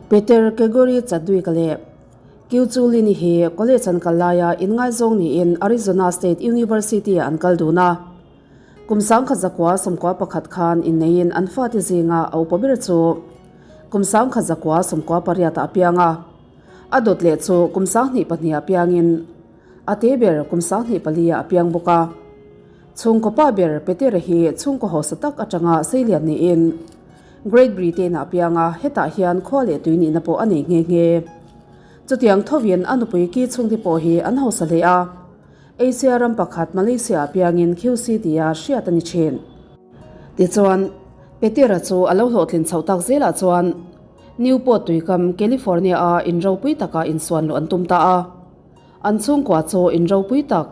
Peter Gregory Chadwick leh Kyu Chu Lin hi college an kal laia inngaizawng niin Arizona State University-ah an kal dun a. Kum 1991 khan inneiin an fate zinga a upa ber chu kum 1998 ah a piang a, a dawt leh chu kum 2002 ah piangin a te ber kum 2004 ah a piang bawk a. Chhungkaw pa ber Petera hi chhungkaw hausa tak atanga seilian niin Great Britain ah a piang a, hetah hian khua leh tui nihna pawh a nei nghe nghe. Chutiang thovin a nupui ki chhungte pawh hi an hausa hle a. Asia ram pakhat Malaysia ah piangin QC tia hriat a ni thin. Tichuan, Petera chu a lo hlawhtlin chhoh tak zelah chuan Newport tuikam California-a in ropui takah insuan luh an tum ta a. An chhungkua chu in ropui tak,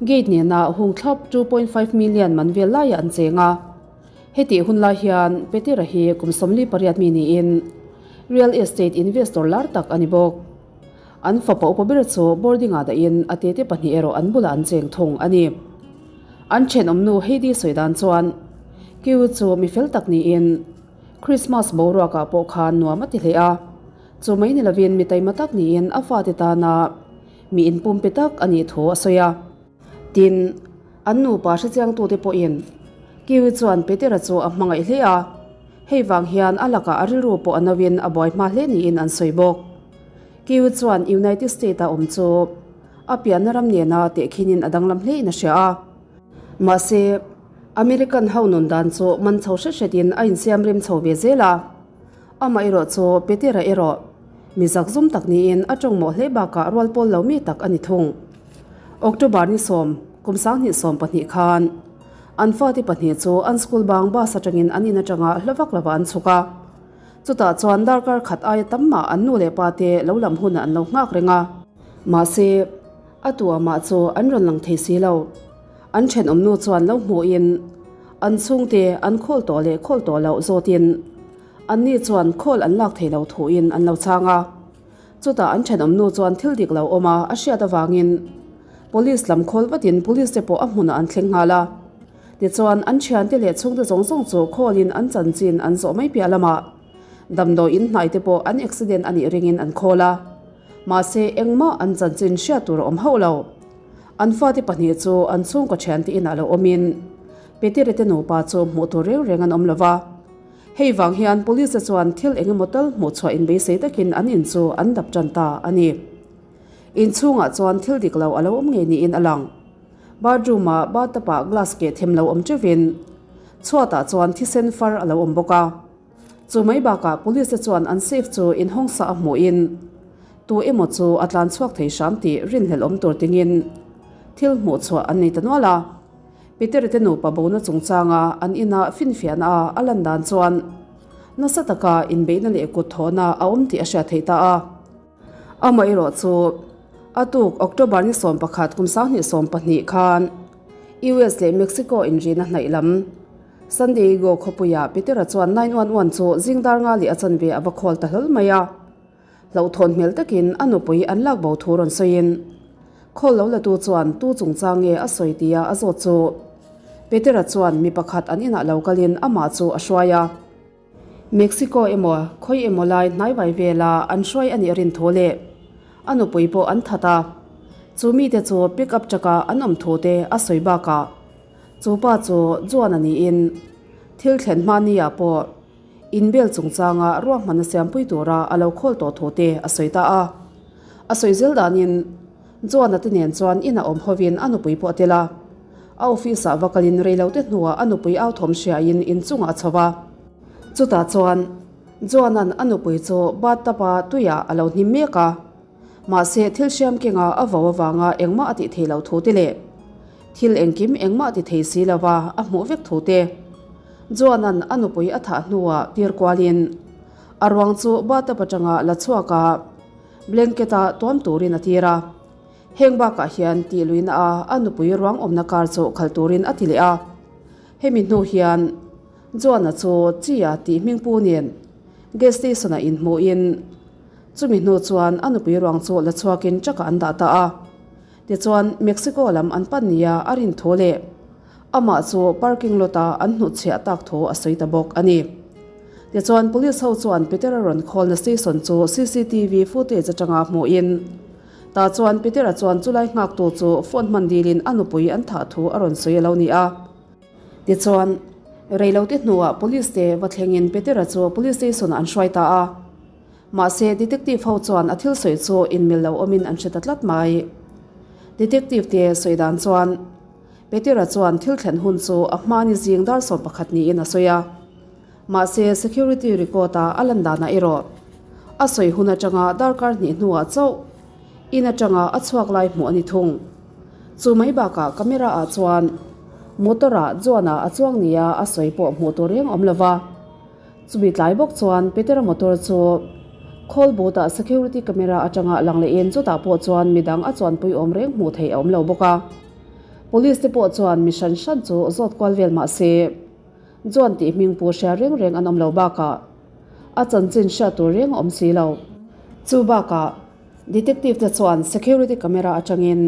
gate nena hung thlap 2.5 million man vel laiah an cheng a. Hetih hun lai hian Petera hi kum 48 mi niin real estate investor lar tak a ni bawk. An fapa upa ber chu boarding ah dahin a tete pahnih erawh an bulah an cheng thung a ni. An thenawmnu Heidi sawi dan chuan Kiu chu mi fel tak niin Christmas boruak ah pawh khan nuam a ti hle a, chu mai ni lovin mi taima tak niin a fate tana mi inpumpe tak a nih thu a sawi a. Tin, an nupa hrechiangtute pawhin Kiwi chuan Petera chu a hmangaih hle a, hei vang hian a lakah a rilru pawh a novin a buai hma hle niin an sawi bawk. Kiwi chuan United State-a awm chu a pianna ram nena tehkhinin a danglam hlein a hria a. Mahse, American ho nun dan chu man chho hret hretin a insiam rem chho ve zel a. Amaherawh chu Petera erawh mi zakzum tak niin a tawngmawh hle bakah rual pawl lo mi tak a ni thung. October ni sawm, kum 2012 khan an fate pahnih chu an school bang bus atangin an in atanga hla vak lovah an chhuk a. Chutah chuan darkar khat aia tam mah an nu leh pa te lo lam hunah an lo nghak reng a. Mahse, a tu amah chu an rawn lang thei si lo. An thenawmnu chuan lo hmuhin an chhungte an khawl tawh leh khawl tawh loh zawtin anni chuan khawl an lak thei lo thuin an lo chhang a. Chutah an thenawmnu chuan thil dik lo awm a a hriat avangin Police lam khawl vatin Police te pawh a hmunah an thleng nghal a. Tichuan an thiante leh chhungte zawng zawng chu khawlin an chanchin an zawh mai piah lamah damdawi in hnai te pawh an accident a nih ringin an khawl a. Mahse engmah an chanchin hriat tur a awm hauh lo. An fate pahnih chu an chhungkaw thiante inah lo awmin Petere te nupa chu hmuh tur reng reng an awm lo va. Hei vang hian Police te chuan thil eng emaw tal hmuh chhuah inbeisei takin an in chu an dap tan ta a ni. Inchhungah chuan thil dik lo a lo awm ngei niin a lang. Bathroom ah bathtub ah glass keh them lo awm teuhin chhuatah chuan thisen far a lo awm bawk a. Chu mai bakah police te chuan an safe chu inhawng sa a hmuhin tu emaw chu a tlan chhuak thei hram tih rinhlelh awm tur tingin thil hmuh chhuah an nei ta nual a. Peter te nupa bona chungchanga an ina finfiahna a a lan dan chuan nasa taka inbeihna leh kut thawhna a awm tih a hriat theih ta a. Amaherawh chu a tuk October ni 11 kum 2012 khan US leh Mexico inrina hnaih lam San Diego khawpuiah Petera chuan 911 chu zing dar nga leh a chanve a va khawl ta hlawl mai a. Hlauhthawn hmel takin a nupui an lak bo thu rawn sawiin khawl lo latu chuan tu chungchang nge a sawi tia a zawt chu Petera chuan mi pakhat an inah lo kalin amah chu a hruai a. Mexico emaw khawi emaw lai hnaivai vela an hruai a nih rin thu leh a nupui pawh an that a, chu mite chu pick up truck-a an awm thu te a sawi bakah chu pa chu Juan-a niin thil thlen hma nia pawh inbel chungchanga ruahmanna siampui tura a lo khawl tawh thu te a sawi ta a. A sawi zel danin Juan-a te nen chuan inah awm hovin a nupui pawh a tel a. A office-ah va kalin reilote hnuah a nupui au thawm hriain inchungah a chho va. Chutah chuan Joan-a'n a nupui chu bathtub-a tuiah a lo hnim mek a. Mahse, thil hriam kenga a vo avanga engmah a tih thei lo thu te leh thil engkim engmah ti thei si lova a hmuh vek thu te Joan-a'n a nupui a thah hnuah tir kualin a ruang chu bathtub atanga la chhuak a, blanket-a tuam turin a tir a. Heng bakah hian tih luihna a a nupui ruang awmna kar chu khalh turin a ti leh a. Hemi hnu hian Joan-a chu Chia tih hming pu nen gas station-ah inhmuhin chumi hnu chuan a nupui ruang chu la chhuakin truck-ah an dah ta a. Tichuan Mexico lam an pan nia a rin thu leh amah chu parking lot-a an hnutchhiah tak thu a sawi ta bawk a ni. Tichuan Police ho chuan Petera rawn call na station chu cctv footage atanga hmuhin tah chuan Petera chuan chulai nghaktu chu phone hman dilin a nupui an thah thu a rawn sawi a lo ni a. Tichuan reilote hnuah Police te va thlengin Petera chu Police station ah an hruai ta a. Mahse Detective ho chuan a thil sawi chu inmil lo awmin an hre ta tlat mai. Detective te sawi dan chuan Petera chuan thil thlen hun chu a hmani zing dar 11 niin a sawi a. Mahse security record a a lan danah erawh a sawi hun atanga darkar hnih hnuah chauh in atanga a chhuak lai hmuh a ni thung. Chu mai bakah camera ah chuan motor ah John-a a chuang nia a sawi pawh hmuh tur reng awm lova. Chumi tlai bawk chuan Petera motor chu khawl boot ah security camera atanga lang lehin chutah pawh chuan midang a chuanpui awm reng hmuh theih a awm lo bawk a. Police te pawh chuan mi hran hran chu zawt kual vel mahse John tih hming pu hria reng reng an awm lo bakah a chanchin hriat tur reng a awm si lo. Chu bakah Detective te chuan security camera atangin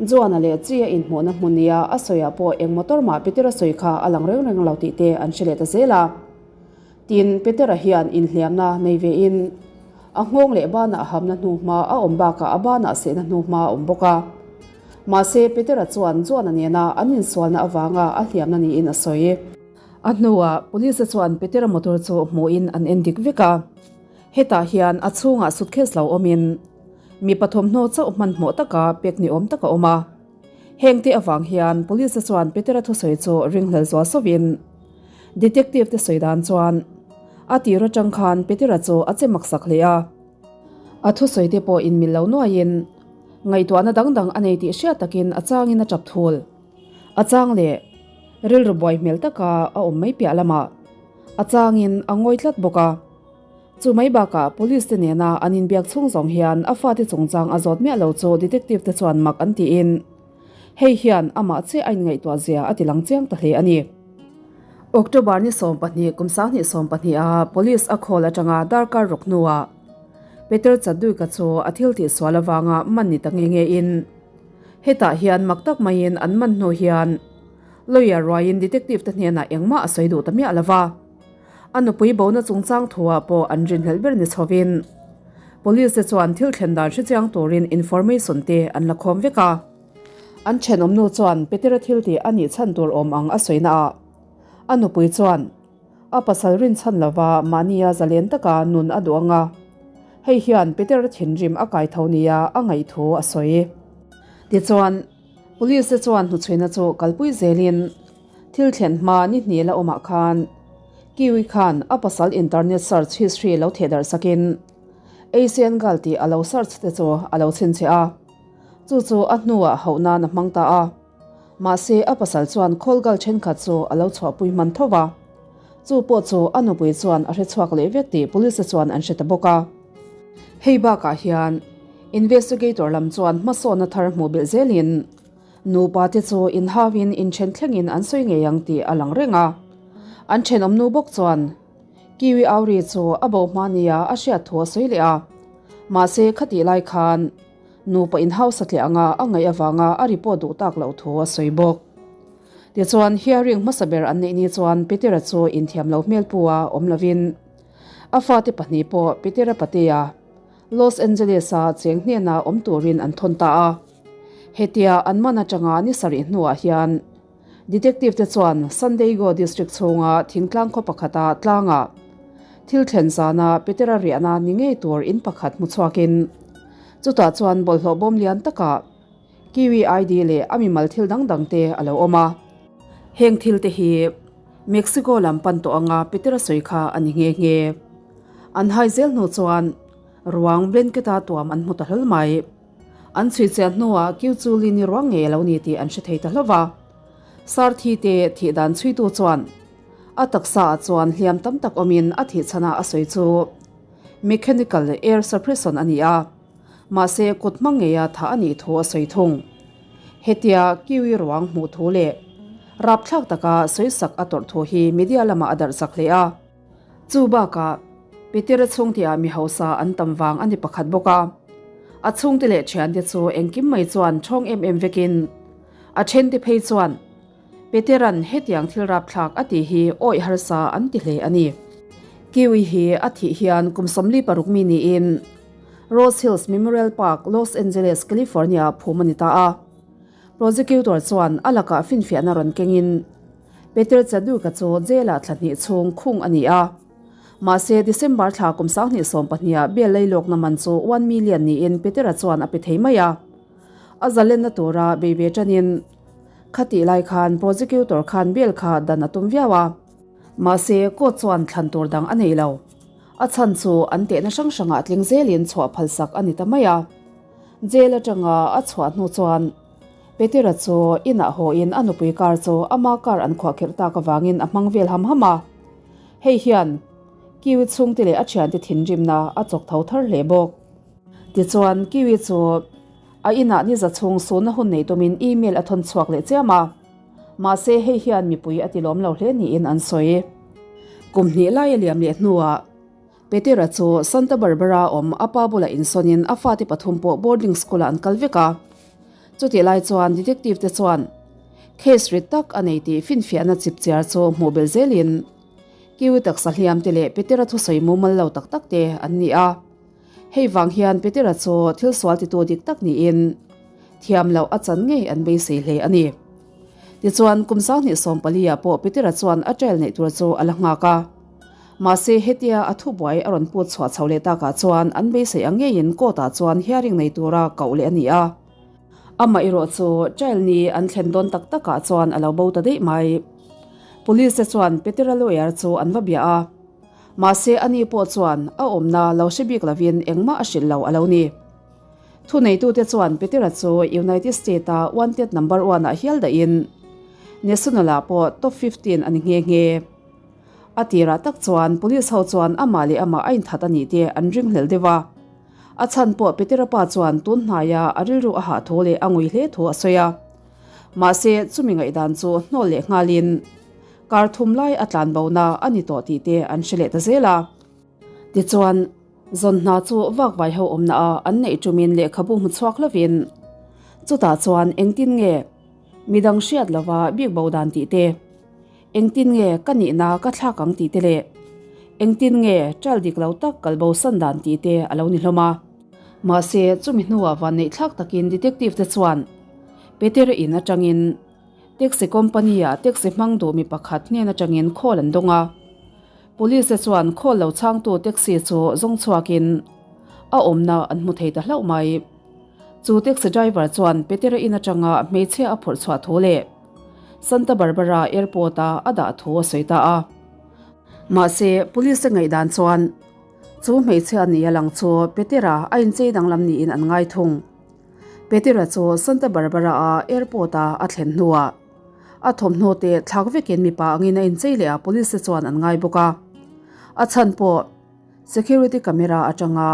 John-a leh Chi a inhmuhna hmun nia a sawiah pawh eng motor mah Peter-a sawi kha a lang reng reng lo tih te an hre leh ta zel a. Tin, Peter-a hian inhliamna nei vein a nghawng leh banah hamna hnuhma a awm bakah a banah sehna hnuhma a awm bawk a. Mahse, Petera chuan John-a nena an insualna avanga a hliamna niin a sawi. A hnuah Police-a chuan Petera motor chu hmuhin an en dik vek a. Hetah hian a chhungah suitcase lo awmin mipa thawmhnaw chauh hmanhmawh taka pek ni awm tak a awm a. Hengte avang hian Police-a chuan Petera thusawi chu ringhlel zual sawvin Detective te sawi dan chuan a tir atang khan Petera chu a che maksak hle a. A thusawi te pawh inmil lo nuaiin ngaihtuahna dang dang a nei tih hriat takin a changin a tap thul. A chang leh rilru buai hmel taka a awm mai piah lamah a changin a ngawi tlat bawk a. Chu mai bakah police te nena an inbiak chhung zawng hian a fate chungchang a zawt miah lo chu detective te chuan mak an tiin hei hian amah chiah a inngaihtuah zia a ti lang chiang ta hle a ni. October ni 12 kum 2012 a police a call atanga darkar ruk hnuah Peter Chadwick-a chu a thil tih sual avanga man ni ta nge nge in hetah hian mak tak maiin an man hnu hian lawyer ruaiin detective te hnenah engmah a sawi duh ta miah lova. A nupui bona chungchang thuah pawh an rinhlelh ber ni chhovin Police te chuan thil thlen dan hrechiang turin information te an la khawm vek a. An thenawmnu chuan Petera thil tih a nih chhan tur awm ang a sawi naah a nupui chuan a pasal rinchhan lova mahnia zalen taka nun a duh ang a, hei hian Petera thinrim a kai tho nia a ngaih thu a sawi. Tichuan, Police te chuan hnuchhuina chu kalpui zelin Thil thlen hma ni hnih la awmah khan Kiwi khan a pasal internet search history lo theh darh sakin Asian girl tih a lo search te chu a lo chhinchhiah a, chu chu a hnuah hauh nan a hmang ta a. Mahse a pasal chuan call girl thenkhat chu a lo chhuahpui hman tho va, chu pawh chu a nupui chuan a hre chhuak leh vek tih police chuan an hre ta bawk a. Hei bakah hian investigator lam chuan hmasawnna thar hmuh belh zelin Nupa te chu inhauin inthen thlengin an sawi ngei ang tih a lang reng a. An thenawm nu bawk chuan Kiwi Auri chu a bo hma nia a hriat thu a sawi leh a. Mahse khatih lai khan nupa inhau satliah anga a ngaih avanga a report duh tak loh thu a sawi bawk. Tichuan hearing hmasa ber an neih ni chuan Petera chu inthiam lo hmel pu a awm lovin a fate pahnih pawh Petera patea Los Angeles-a cheng hnena awm turin an thawn ta a. Hetia an man atanga ni sarih hnuah hian Detective te chuan San Diego District chhunga thingtlang khaw pakhata tlangah thil thlen zana Petera riahna ni ngei tur in pakhat hmu chhuakin chutah chuan bawlhhlawh bawm lian takah Kiwi ID leh a mimal thil dang dang te a lo awm a. Heng thil te hi Mexico lam pan tawh anga Petera sawi kha a ni nghe nghe. An hai zel hnu chuan ruang blanket a tuam an hmu ta hlawl mai. An chhui chiah hnuah Kiu chu Lini ruang ngei a lo ni tih an hre thei ta hlauh va. Sarthi te thih dan chhuitu chuan a taksa ah chuan hliam tam tak awmin a thih chhanah a sawi chu mechanical air suppression a ni a, mahse kut hmang ngeia thah a nih thu a sawi thung. Hetia Kiwi ruang hmuh thu leh rapthlak taka sawisak a tawrh thu hi media lamah a darh chak hle a. Chu bakah, Petera chhungte ah mi hausa an tam vang a ni pakhat bawk a. A chhungte leh thiante chu engkim mai chuan thawng em em vekin a thente phei chuan Petera'n hetiang thil rapthlak a tih hi awih harsa an ti hle a ni. Kiwi hi a thih hian kum 46 mi niin Rose Hills Memorial Park, Los Angeles, California-ah phum a ni ta a. Prosecutor chuan a lakah finfiahna rawn kengin Peter Chadwick-a chu jail-ah thla hnih chhung khung a ni a. Mahse, December thla kum 2012-ah bail leilawkna man chu one million niin Peter-a chuan a pe thei mai a. A zalenna tura bei ve tanin khatih lai khan prosecutor khan bail kha dan a tum viau a. Mahse, court chuan thlan tur dang a nei lo. A chhan chu an tehna hrang hrangah tling zelin chhuah phalsak a ni ta mai a. Jail atanga a chhuah hnu chuan Petera chu inah hawin a nupui car chu ama car an khuahkhirh tak avangin a hmang vel ham ham a. Hei hian Kiwi chhungte leh a thiante thinrimna a chawk tho thar hle bawk. Tichuan Kiwi chu a inah ni za chhung sunna hun nei tumin email a thawn chhuak leh chiam a. Mahse hei hian mipui a tilawm lo hle niin an sawi. Kum hnih lai a liam leh hnuah Petera chu Santa Barbara awm a pa bulah insawnin a fate pathum pawh boarding school-ah an kal vek a. Chutih lai chuan detective te chuan case rit tak a nei tih finfiahna chipchiar chu hmuh belh zelin Kiwi taksa hliam te leh Petera thusawi mumal lo tak tak te an ni a. Hei vang hian Petera chu thil sual titu dik tak niin thiam loh a chan ngei an beisei hle a ni. Tichuan kum 2014 ah pawh Petera chuan a trial neih tur chu a la nghak a. Mahse hetia a thubuai a rawn put chhuah chho leh takah chuan an beisei ang ngeiin court ah chuan hearing nei tura koh leh a ni a. Amah erawh chu trial ni an thlen dawn tak takah chuan a lo bo ta daih mai. Police te chuan Petera lawyer chu an va bia a. Mahse ani pawh chuan a awmna lo hre bik lovin engmah a hrilh lo a lo ni. Thuneitute chuan Petera chu United State-a wanted number one ah hial dahin National-ah pawh top 15 a ni nghe nghe. A tirah tak chuan police ho chuan amah leh amah a inthat a nih te an ringhlel deuh a. A chhan pawh Petera pa chuan tun hnaia a rilru a hah thu leh a ngui hle thu a sawi a. Mahse chumi ngaihdan chu hnawl leh nghalin kar thum lai a tlan bona a ni tawh tih te an hre leh ta zel a. Tichuan, zawn hna chu vakvai ho awmna a an neih tumin lehkhabu hmu chhuak lovin chutah chuan engtin nge midang hriat lova bik bo dan tih te, Engtin nge ka nihna ka thlak ang tih te leh engtin nge ṭal dik lo tak kal bo san dan tih te a lo ni hlawm a. Mahse, chumi hnuah vanneih thlak takin detective te chuan Peter in atangin taxi company ah taxi hmang duh mi pakhat hnen atangin call an dawng a. Police te chuan call lo chhangtu taxi chu zawng chhuakin a awmna an hmu thei ta hlauh mai. Chu taxi driver chuan Peter in atanga hmeichhia a phurh chhuah thu leh Santa Barbara Airport-a a dah thu a sawi ta a. Mahse, police-te ngaihdan chuan chu hmeichhia ni a lang chu Petera a inchei danglam niin an ngai thung. Petera chu Santa Barbara-a airport-a a thlen hnuah a thawmhnaw te thlak vekin mipa angin a inchei leh a police-te chuan an ngai bawk a. A chhan pawh security camera atanga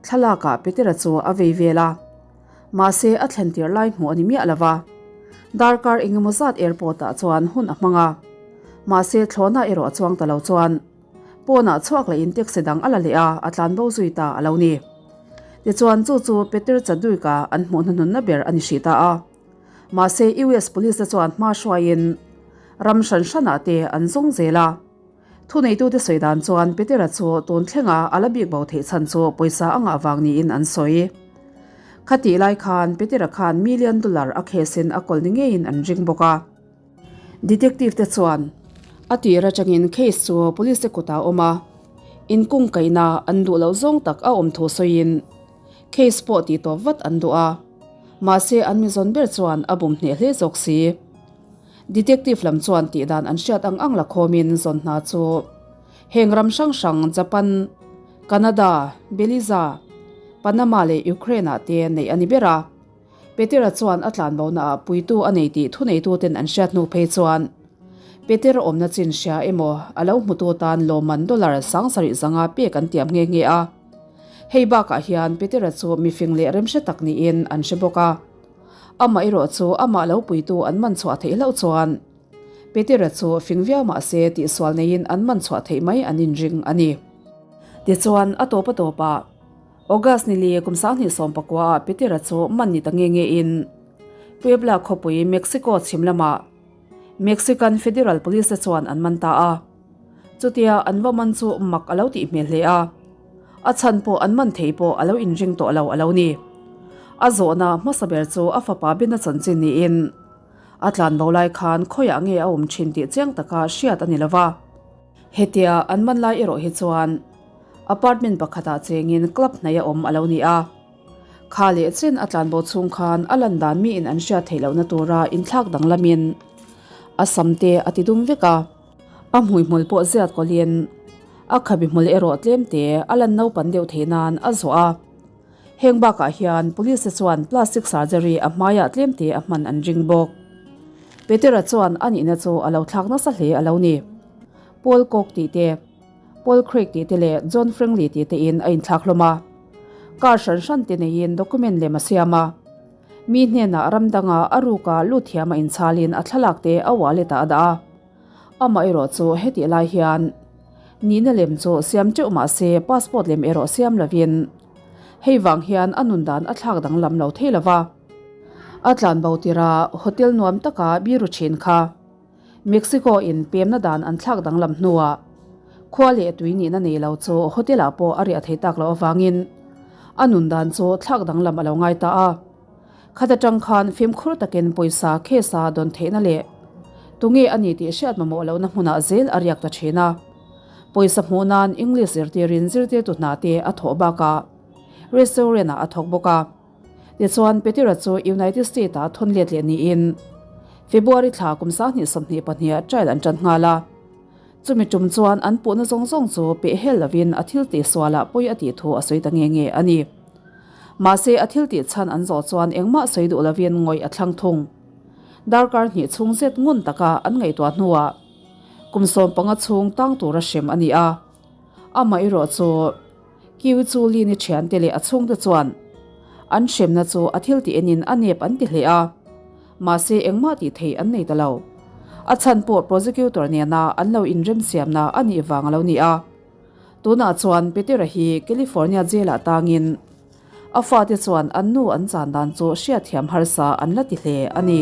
thlalakah Petera chu a vei vel a. Mahse, a thlen tir lai hmuh a ni miah lo va. Darkar engemaw zat airport ah chuan hun a hmang a. Mahse, thlawhna erawh a chuang ta lo chuan pawnah chhuak leh in taxi dang a la leh a, a tlan bo zui ta a lo ni. Tichuan, chu chu Peter Chadwick-a an hmuh hnuhnunna ber a ni hrih ta a. Mahse, US police te chuan hma hruaiin ram hran hranah te an zawng zel a. Thuneitute sawi dan chuan Petera chu tun thlenga a la bik bo theih chhan chu pawisa a ngah vang niin an sawi. Khatih lai khan Petera khan million dollar a case in a kawl ni ngeiin an ring bawk a. Detective te chuan a tir atangin case chu police te kutah a awm a, inkungkaihna an duh loh zawng tak a awm thu sawiin case pawh tih tawp vat an duh a, mahse an mizawn ber chuan a bum hneh hle zawk si. Detective lam chuan tih dan an hriat ang ang la khawmin zawn hna chu heng ram hrang hrang Japan, Canada, Belize, Panama leh Ukraine ah te neih a ni ber a. Petera chuan a tlanbo naah puitu a nei tih thuneituten an hriat hnu phei chuan Petera awmna chin hria emaw a lo hmutu tan lawmman dollar 7500 pek an tiam nghe nghe a. Hei bakah hian Petera chu mifing leh remhre tak niin an hre bawk a. Amah erawh chu amah lo puitu an man chhuah theih hlauh chuan Petera chu fing viau mah se tihsual neiin an man chhuah theih mai an inring a ni. Tichuan, a tawp a tawpah August ni li kum 2019 ah Petera chu man ni ta nge nge in Puebla khawpui Mexico chhim lamah Mexican Federal Police te chuan an man ta a. Chutia an va man chu mak a lo tih hmel hle a, a chhan pawh an man thei pawh a lo inring tawh lo a lo ni. A zawhna hmasa ber chu a fapa Bena chanchin niin a tlanbo lai khan khawiah nge a awm thin tih chiang taka hriat a ni lo va. Hetia an man lai erawh hi chuan apartment pakhatah chengin club hnaih a awm a lo ni a. Kha leh chen a tlanbo chhung khan a lan dan miin an hriat theih lohna tura inthlak danglamin a sam te a ti dum vek a. A hmuihmul pawh ziat kawlhin a khabi hmul erawh tlem te a lan naupan deuh theih nan a zawh a. Heng bakah hian police te chuan plastic surgery a hmaiah tlem te a hman an ring bawk. Petera chuan a nihna chu a lo thlak nasa hle a lo ni. Paul Koch tih te, Paul Craig tih te leh John Frankley tih te in a inthlak hlawm a. Car hran hran te neiin document lem a siam a. Mi hnenah ram danga a ruka lut thiam a inchhalin a thlalak te a wallet ah a dah a. Amaherawh chu hetih lai hian nihna lem chu siam teuh mah se passport lem erawh siam lovin hei vang hian a nun dan a thlak danglam lo thei lova. A tlanbo tira hotel nuam taka biru thin kha Mexico in pemna dan an thlak danglam hnuah khua leh tui nihna nei lo chu hotel ah pawh a riah thei tak loh avangin a nun dan chu thlak danglam a lo ngai ta a. Khat atang khan fimkhur takin pawisa case a dawn theihna leh tunge a ni tih hriat mamawh lohna hmunah zel a riak ta thin a. Pawisa hmuh nan English zirtirin zirtirtu hna te a thawh bakah restaurant ah a thawk bawk a. Tichuan Petera chu United State ah thawn let leh niin February thla kum 2022 ah trial an tan nghal a. Chumi tum chuan an puhna zawng zawng chu peh hel lovin a thil tih sualah pawi a tih thu a sawi ta nge nge a ni. Mahse a thil tih chhan an zawh chuan engmah sawi duh lovin ngawih a thlang thung. Darkar hnih chhung zet ngun taka an ngaihtuah hnuah kum 15 chhung tang tura hrem a ni a. Amah erawh chu Kiwi chu Lin-i thiante leh a chhungte chuan an hremna chu a thil tih enin a nep an ti hle a. Mahse engmah tih theih an nei ta lo. A chhan pawh prosecutor nena an lo inremsiamna a nih vang a lo ni a. Tunah chuan Petera hi California jail-ah tangin a fate chuan an nu an chan dan chu hriatthiam harsa an la ti hle a ni.